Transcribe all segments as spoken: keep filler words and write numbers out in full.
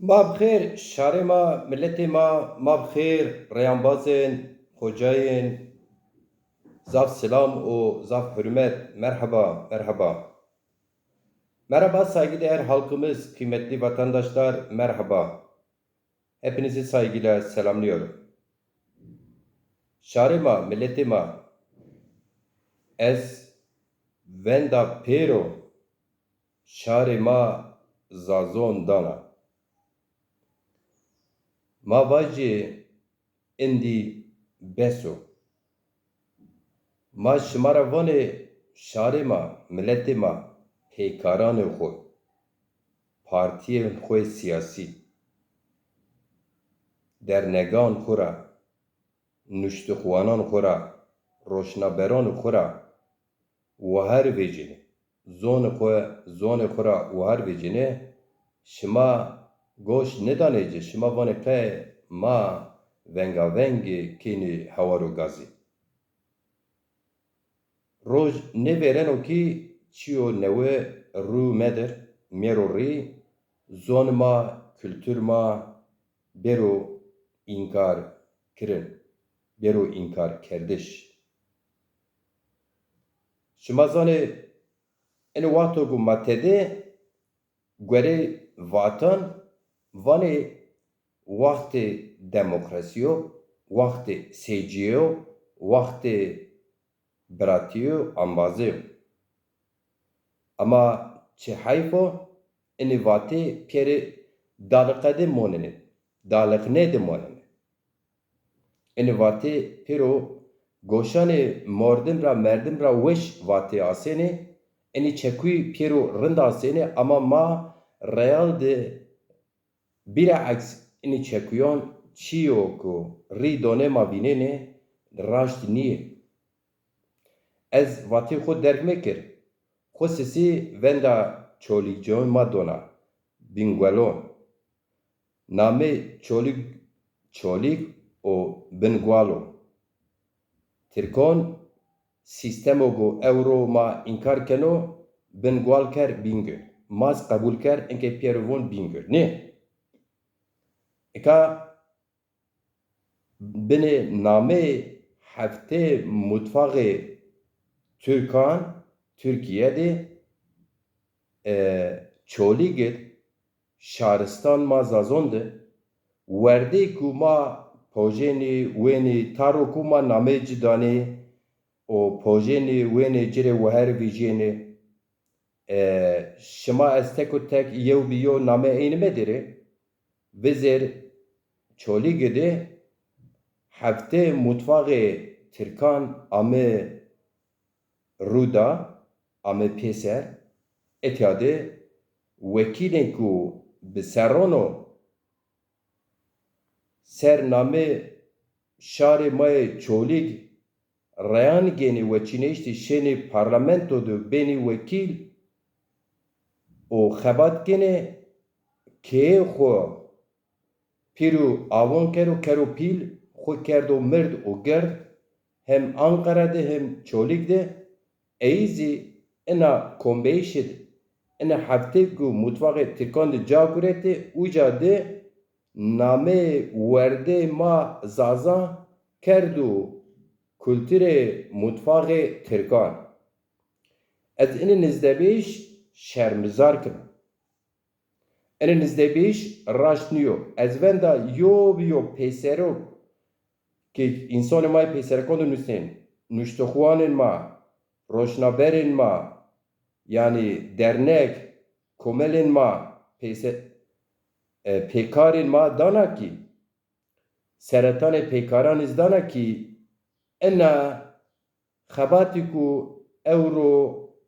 Ma bi xêr, şarê ma, miletê ma, ma bi xêr, reyambazên, xocayên, zaf silam û zaf hurmet, merheba, merheba. Merhaba saygıdeğer halkımız, kıymetli vatandaşlar, merhaba. Hepinizi saygıyla selamlıyorum. Şarê ma, miletê ma, ez venda pêro şarê ma Zazon dana. Ma vajê indî bes o. Ma şima ra vanê şarê ma, miletê ma, pêkaranê xo, partiyên xo yê siyasî, dernegan xo ra, nuştixwanan xo ra, roşnaberan xo ra wahar vecînê. Zonê xo, zonê xo ra wahar vecînê. Şima goş nêdanê ci, şima vanê qe ma vengavengî kênî hewar û gazî. Roj nêvêreno kî çîyo newe rû medir, mêro rî, zon ma, kultur ma bêro înkar kirin, bêro înkarkerdiş. Şima zanê, eno wexto ku ma tede guerê vatan vanê wextê demokrasî yo, wextê sêcîye yo, wextê biratî yo, embazê yo. Ema çi heyf o, inî vatê pêrê daliqe de monenê, daliqne de monenê. Inî vatê pêro goşanê mordim ra, merdim ra weş vatê asênê, inî çekuyî pêro rind asênê, ama ma real de bîreeks inî çekuyan çîyo ku rî danê ma vînenê raşt nîyê. Ez vatê xo derg mekir. Xo sisî venda Çolîgcon ma dona, Bînguelon. Namê Çolîg, Çolîg û Bîngual o. Tirkon sîstemo go ewro ma înkar keno, Bîngual ker Bîngöl. Ma zî qebul ker, inkê pêro von Bîngöl. Nê? Eka binê nameyê heftê mutfaxê Tirkan, Tirkîye de, e, Çolîg id, şaristan ma Zazon de, werdê ku ma pojênî, wênî, taro ku ma nameyê ci danê, û pojênî, wênê ci rê weher vejîyênê. E, şima ez tek û tek yew bi yew name eynî medirê. Vizêr Çolîg id ê heftê mutfaxê Tirkan ame rû da, ame pêser, etya de wekîlên ku bi serran o ser namê şarê ma yê Çolîg reyan gênê weçîneyîş de şênê parlamento de bênê wekîl û xebat kenê keyê xo pêro avon kero, kero pîl, xo kerdo mird û gird, hem Anqara de hem Çolîg de. Ey zî ina kombeyîşê de, ina heftê ku mutfaxê Tirkan de ca guretê, uca de nameyê werdê ma Zazan kerdo kulturê mutfaxê Tirkan. Ez ini nizdebêyîş şermizar kim. Ini nizdebêyîş raşt nîyo. Ez venda yo bi yo peyserok ke însanê ma yê peyserekan de nusên, nuştoxwanên ma, roşnaberên ma, yanî dernek, komelên ma, peyse-, e, pêkarên ma dana kî, seretanê pêkaran iz dana kî, ina xebatî ku ewro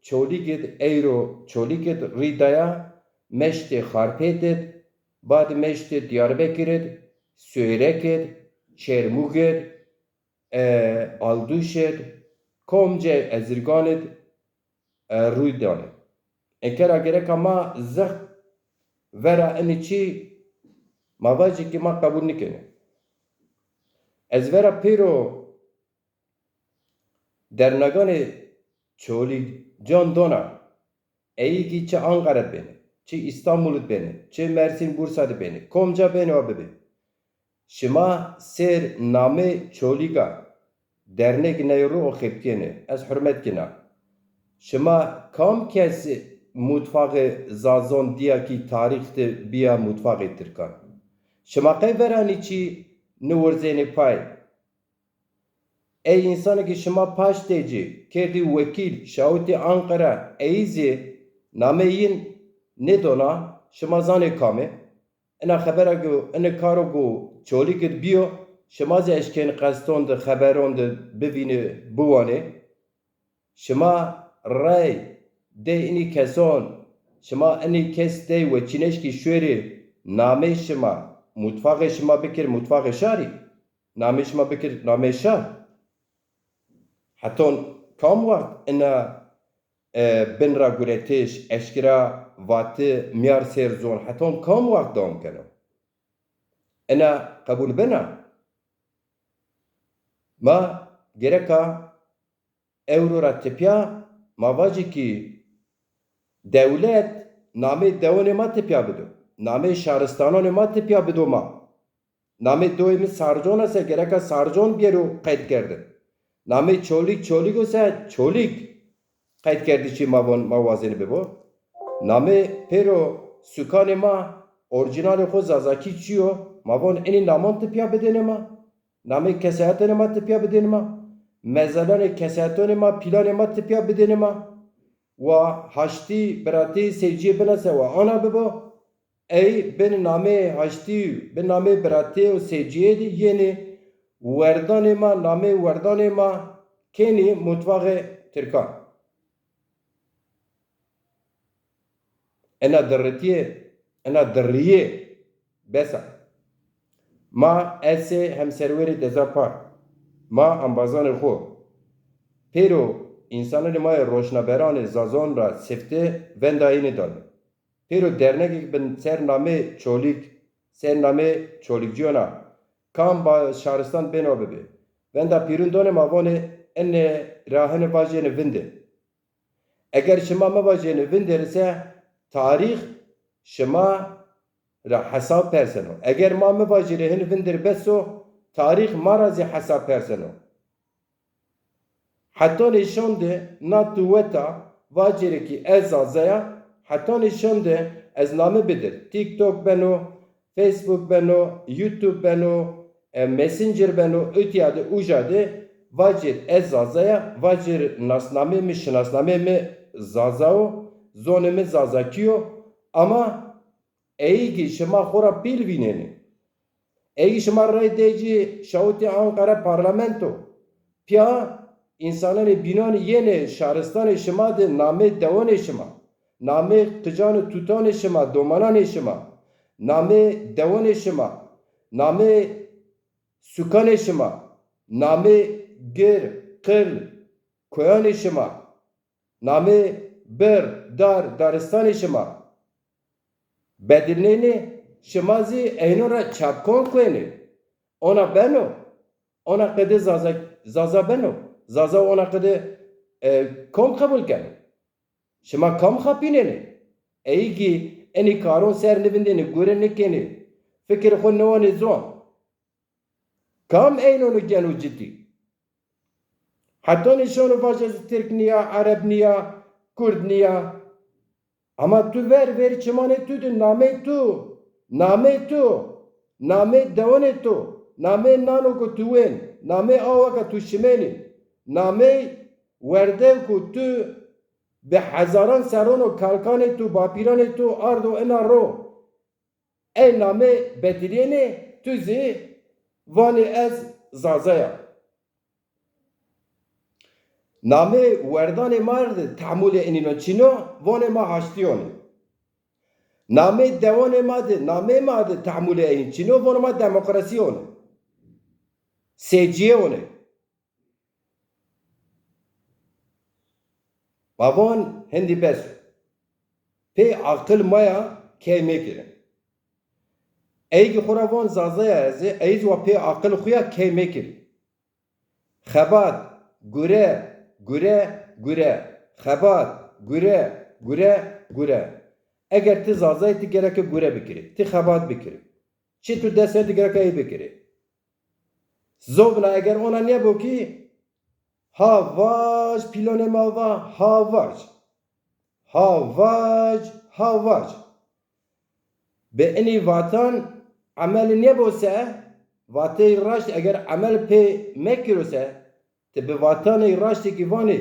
Çolîg id, eyro Çolîg id rî daya, meştê Xarpêt id, bad meştê Diyarbekir id, Suêrek id, Çermûg id, e, Aldûş id, komcê Ezirgan id, e, rû danê. Eke ra gereka ma zixm vera inî çî ma vajî kî ma qebûl nîkenê. Ez vera pêro derneganê Çolîgcan dona, eyî kî çi Anqara de benê, Çi Îstanbul de benê, çi Mersîn Bursa de benê, komca benê wa bibê. Şima sêr namê Çolîg a, dernek ney ro o xebitîyenê. Ez hurmet kena. Şima kam kes mutfaxê Zazon dîya kî tarîx de bîya mutfaxê Tirkan? Şima qey veranî çî niwirzenê pay? Ey însanê ke şima paştê ci kerdî wekîl, şawitî Anqara, ey zî namê yin nêdona, şima zanê kam ê. Ina xebera go, ina karo go Çolîg id bîyo, şima zî eşkên qeston de, xeberon de bivînê, biwanê. Şima rey dey inî keson, şima inî kes dey weçîneşkî şuêrî, namê şima, mutfaxê şima bikir mutfaxê şarî, namê şima bikir namê şar. Heton kam wext ina, e, bin ra guretiş, eşkera vati, mîyar sêr zon, heton kam wext dewam keno? Ina qebul bena? Ma gereka ewro ra tipya ma vajî kî dewlet namê dewonê ma tipya bido. Namê şaristanonê ma tipya bido ma. Namê doyê mi Sarcon a se gereka Sarcon biyero qeydkerdin. Namê Çolîg Çolîg o se Çolîg qeydkerdişî ma von, ma wazêne bibo. Namê pêro sukanê ma orîcînalê xo Zazakî çi yo? Ma von inî namon tipya bidêne ma. Namê keseyatonê ma tipya bidêne ma. Mezelanê keseyatonê ma, pîlanê ma tipya bidêne ma. Wa haştî, biratî, sêcîyê bina se wa ana bibo. Ey bin namê haştî, bin namê biratî û sêcîyê de yenê werdanê ma, namê werdanê ma kenî mutfaxê tirkan. Ena dirritîyê, ena dirrîyê bes a. Ma ez sê hemserwerê deza par, ma embazanê xo, pêro însananê ma yê roşnaberanê Zazon ra sifte vendayînê danê. Pêro dernegêk bin ser namê Çolîg, ser namê Çolîgcîyon a. Kam ba şaristan beno bibê. Venda pîrun donê ma vonê, ene ra hini vajêne vindê. Eger şima mi vajêne vindêr ise tarîx şima ra hesab perseno. Eger ma mi vajêne hin vindêr bes o, tarîx ma ra zî hesab perseno. Hetanê şonde na tu weta vacêrê kî ez Zaza ya, hetanê şonde ez name bidir. TikTok beno, Facebook beno, YouTube beno, e, Messenger beno, utya de, uca de vacêr ez Zaza ya, vacêr nasnamê mi, şinasnamê mi Zaza o, zonê mi Zazakî yo. Ama ey kî şima xo ra pîl vînenê. Ey kî şima rey dey ci şawitî Anqara parlamento. Pîya însananê bînan yenê şaristanê şima de namê dewonê şima, namê qican û tutanê şima, domananê şima, namê dewonê şima, namê sukanê şima, namê gir, qil, koyanê şima, namê bir, dar, daristanê şima bedilnenê, şima zî eynon ra çapkon kuenê. Ona beno, ona qede Zaza, Zaza beno. Zaza ona qede, e, kom qebul keno? Şima kam xapînenê? Ey kî enî karon ser nivindênê, gure nikenê, fikir xo niwanê zon. Kam eynonu geno cidî? Hetanê şono vaje ez tirk nîya, ereb nîya, kurd nîya. Ama tu ver ver çimanê tu de namey tu, namey tu, namey dewonê tu, namey nano ku tu wên, namey awa ke tu şimenî, namey werde ku tu bi hezaran serron o kalkanê tu, bapîranê tu ardo ina ro. Ey name bedilîyenê, tu zî vanê ez Zaza ya. Namê werdanê ma de tehmulê enîno çîno, vonê ma haştîyon ê. Namê dewonê ma de, namê ma de tehmulê enî çîno, vonê ma demokrasîyon ê. Sêcîyeyon ê. Ma von hindî bes o. Pê aqil ma ya key mekirî. Ey kî xo ra von Zaza ya ez ê, ey zî wa pê aqil xo ya key mekirî. Xebat, gure, gure, gure. Xebat, gure, gure, gure. Eger ti Zaza yî, ti gereke gure bikirî, ti xebat bikirî. Çi tu dest de, ti gereke ey bikirî. Zobna eger ona nêbo kî, ha vaj, pîlanê ma va, ha vaj. Ha vaj, ha vaj. Bi inî vatan emel nêbo se, vateyê raşt eger emel pê mekiro se, ti bi vatanê raştê kî vanê,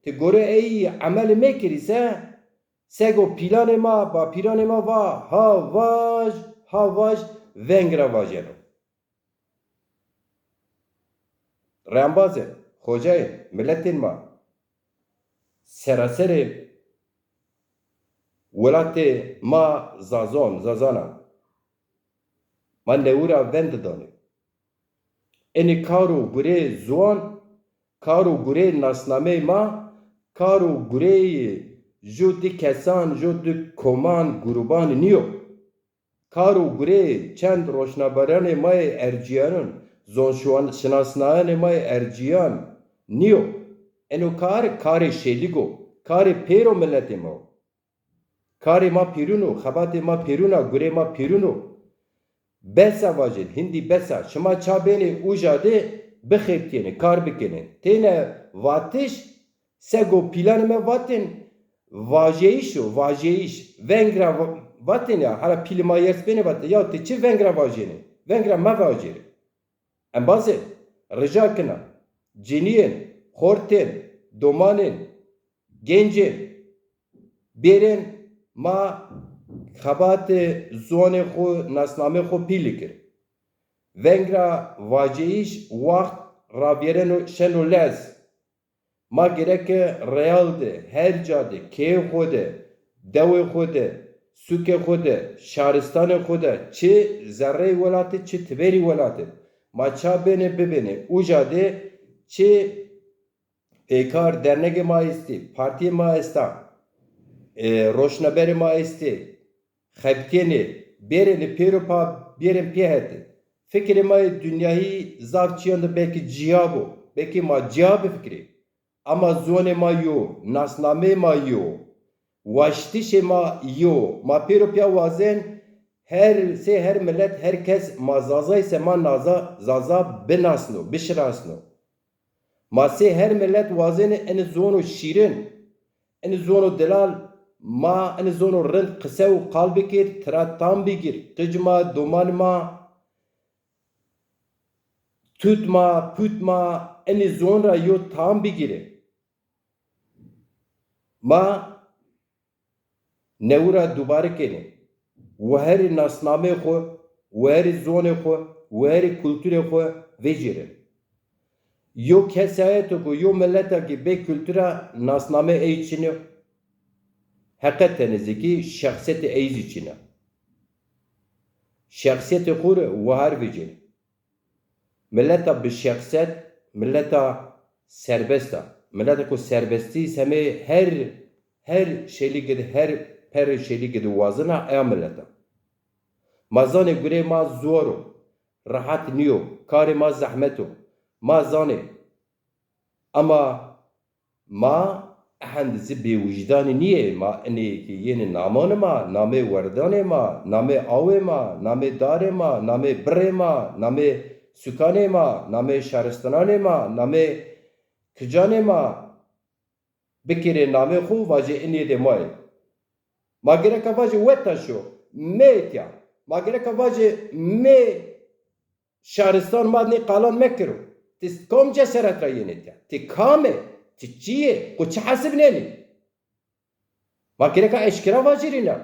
ti gore ey emel mekirî se, sego pîlanê ma, bapîranê ma va, ha vaj, ha vaj, veng ra vajeno. Rembazê, xocayê, miletên ma, seraserê welatê ma Zazon, Zazana, ma newi ra vend danê. Enê kar û gureyê ziwan, kar û gureyê nasnameyê ma, kar û gureyê ju di kesan, ju di koman, gruban nîyo. Kar û gureyê çend roşnaberanê ma yê ercîyanan, zonşiwan-, şinasnayanê ma yê ercîyan nîyo. Eno kar, karê şêlig o, karê pêro miletê ma o. Karê ma pêrûn o, xebatê ma pêrûn a, gurê ma pêrûn o. Bes a vajên, hindî bes a. Şima ça benê uca de bixebitîyenê, kar bikenê. Têne vatiş, sego pîlanê me vatên, vajeyîş o, vajeyîş. Veng ra va-, vatên ya, hela pîlê ma yers benê vatên, ya ti çi veng ra vajênê? Veng ra mevajêrê. Embazê, rica kena, cinîyên, xortên, domanên, gencên, bêrên ma xebatê ziwanê xwu, nasnamê xwu pîlî kir. Veng ra vaceyîş waxt ravêreno şeno lez. Ma gereke real de, her ca de, keyê xwu de, dewê xwu de, sûkê xwu de, şaristanê xwu de, çi zerreyê welatê, çi tiberî welatê, ma ça benê bibênê, uca de çi pêkar, dernegê ma estê, partîyê ma esta, e, roşnaberê ma estê, xebitênê, bêrênê pêro pa bêrên pê hetê. Fikirê ma yê dinyayî zaf çîyan de belkî cîya bo, belkî ma cîya bifikirê. Ama ziwanê ma yo, nasnameyê ma yo, waştişê ma yo. Ma pêro pîya wazen her sey, her milet, her kes ma Zazayî se ma naza, Zaza binasno, bişinasno. Ma sey her milet wazenê enê ziwano şîrin, enê ziwano delal, ma enê ziwano rind qise û qal bikir, tira tam bigir, qic ma, doman ma, tut ma, put ma, enê ziwan ra yo tam bigirê. Ma newi ra dubare kenê. Weherê nasnameyê xwu, weherê ziwanê xwu, weherê kulturê xwu vecêrê. Yo kesayeto ke, yo mileta ke bê kultura, nasname ey çin o, heqeten zî kî şexsiyetê ey zî çin a. Şexsiyetê xwu rê weher vecêrê. Mileta bi şexsiyet, mileta serbest a. Mileta ku serbestî semê her, her şêlîgî de, her perê şêlîgî de wazena, eya milet a. Ma zanê gureyê ma ziwar o, rehet nîyo, karê ma zehmet o. Ma zanê. Ama ma ehend zî bêwijdanî nîyê. Ma inê ke yenê namanê ma, namê werdanê ma, namê awê ma, namê darê ma, namê birê ma, namê sukanê ma, namê şaristananê ma, namê kicanê ma bikerê namê xwu, vajê inê de ma yê. Ma gereka vajê weta şo, mê tîya. Ma gereka vajê mê şaristan ma nê qalan mekiro. Ti kam cesaret ra yenê tîya? Ti kam ê? Ti çi yê? Xwu çi hesibnenî? Ma gereka eşkera vajîrîna.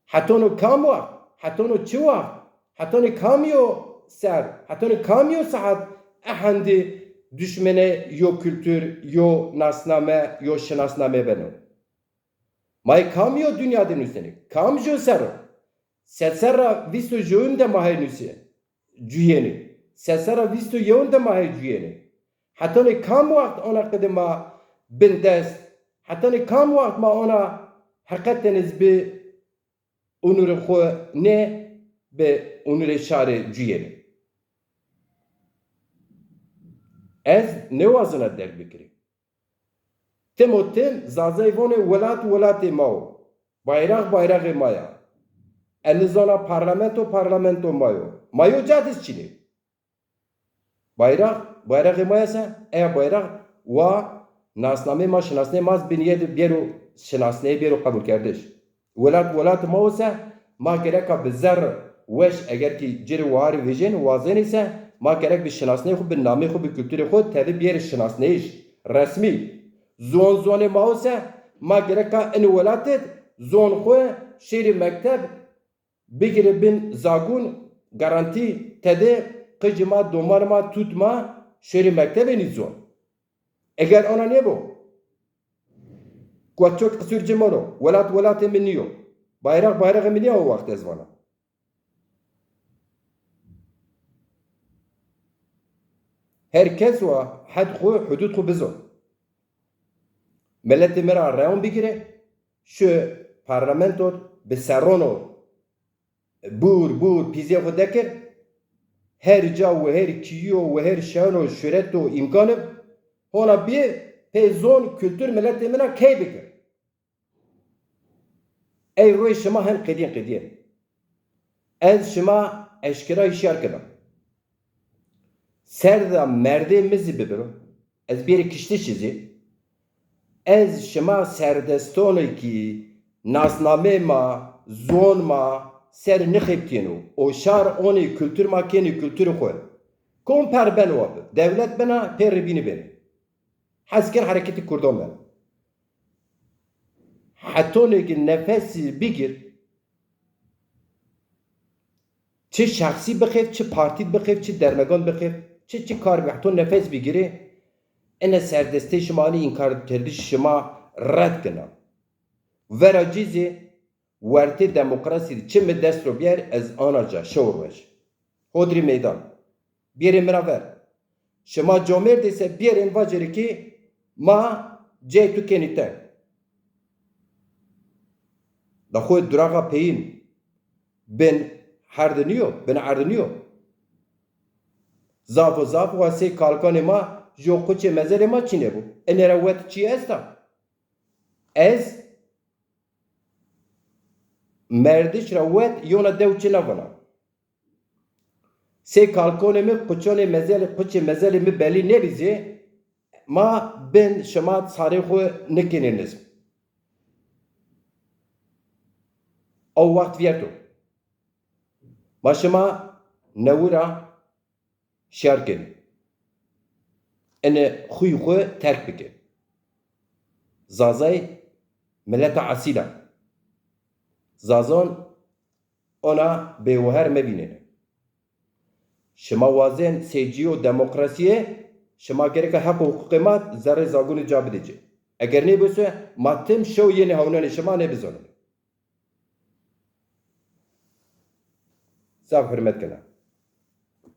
Hetano kam waxt? Hetano çi waxt? Hetanê kam yo ser? Hetanê kam yo saet ehendî duşmenê yo kultur, yo nasname, yo şinasname beno? Ma yê kam yo dinya de nusenê? Kam jo ser o? Sed serra vîst û jewin de ma hey nusê, cuyenê. Sed serra vîst û yewin de ma hey cuyenê. Hetanê kam waxt ona qede ma bindest? Hetanê kam waxt ma ona heqeten ez bi onurê xwu nê, bi onurê şarê cuyenê? Ez nêwazena derg bikirî. Tim û tim Zazayî vonê welat welatê ma o. Bayraq bayraqê ma ya. Ez nizana parlamento parlamento ma yo. Ma yo ca de zî çin ê. Bayraq, bayraqê ma ya se, eya bayraq wa nasnameyê ma, şinasneyê ma zî binîye de bêro şinasneyê, bêro qebulkerdiş. Welat, welatê ma o se, ma gereka bi zerr weş, eger kî ci rê wahar vejên, wazenê se, ma gerek bi şinasneyê xwu, bi nameyê xwu, bi kulturê xwu tede biyerê şinasneyîş resmî. Zon zonê ma o se, ma gereka inê welat id zon xwu şêrê mekteb, bigirê bin zagûn, garantî tede qicê ma, domanê ma, tut ma şêrê mektebê nî zon. Eger ana nêbo, kuwa çok qisûr ci mano, welat welatê mi nîyo. Bayraq bayraqê mi nîya o waxt ez vana. Her kes wa hed xwu, hudûd xwu bizo. Miletê mi ra rewn bigire, şu parlamento bi serrono bûr bûr pîzê xwu dekir, her ca û her kîyo û her şeno şureto îmkanib, hona bî pê zon kultur miletê min a key bikir. Ey royê şima hen qedîyen qedîyen. Ez şima eşkera hişyar kena. Serda merdê mi zî bibiro. Ez bêrê kiştişî zî. Ez şima serdestonê kî nasnameyê ma, zon ma ser nixebitîyeno û şar onê kultur ma kenê kulturê xwu. Kom per beno wa bi. Dewlet bena, pê ribînî benê. Hes ken hereketê kurdan beno. Hetonê ki nefesî bigir, çi şexsî bixêf, çi partî bixêf, çi dernegan bixêf, çi çi kar bixêf, to nefes bigirê, ene serdestê şima, ene înkarkerdişê şima red kena. Vera cî zî wertê demokrasî de çi mi dest ro bîyer, ez ana ca şewr wej. Hodrî meydan. Bîyerê mi ra ver. Şima comêrdê se bîyerên vacerê kî ma cey tu kenî teng. Da xo duraxa peyîn bin herde nîyo, bin erde nîyo. Zaf û zaf wa sey kalikanê ma, jo quçê mezelê ma çinê bo. Enê ra wet çî esta? Ez merdiş ra wet yona dew çi navana. Sey kalikanê mi, quçonê mezelê, quçê mezelê mi belî nêbî zî, ma bin şima sarê xwu nikenê nizm. Ew waxt vîyerto. Ma şima newi ra şiyar kenê. Ene xuyê xwu terk bike. Zazay mileta esîl a. Zazon ona bêweher mevînêne. Şima wazên seycîyo demokrasîye, şima gereka heq û huqûqê ma zerrê zagunî ca bidê ci. Eger nêbose, ma tim şew yenê hewnanê şima nêbizonê. Zaf hurmet kena.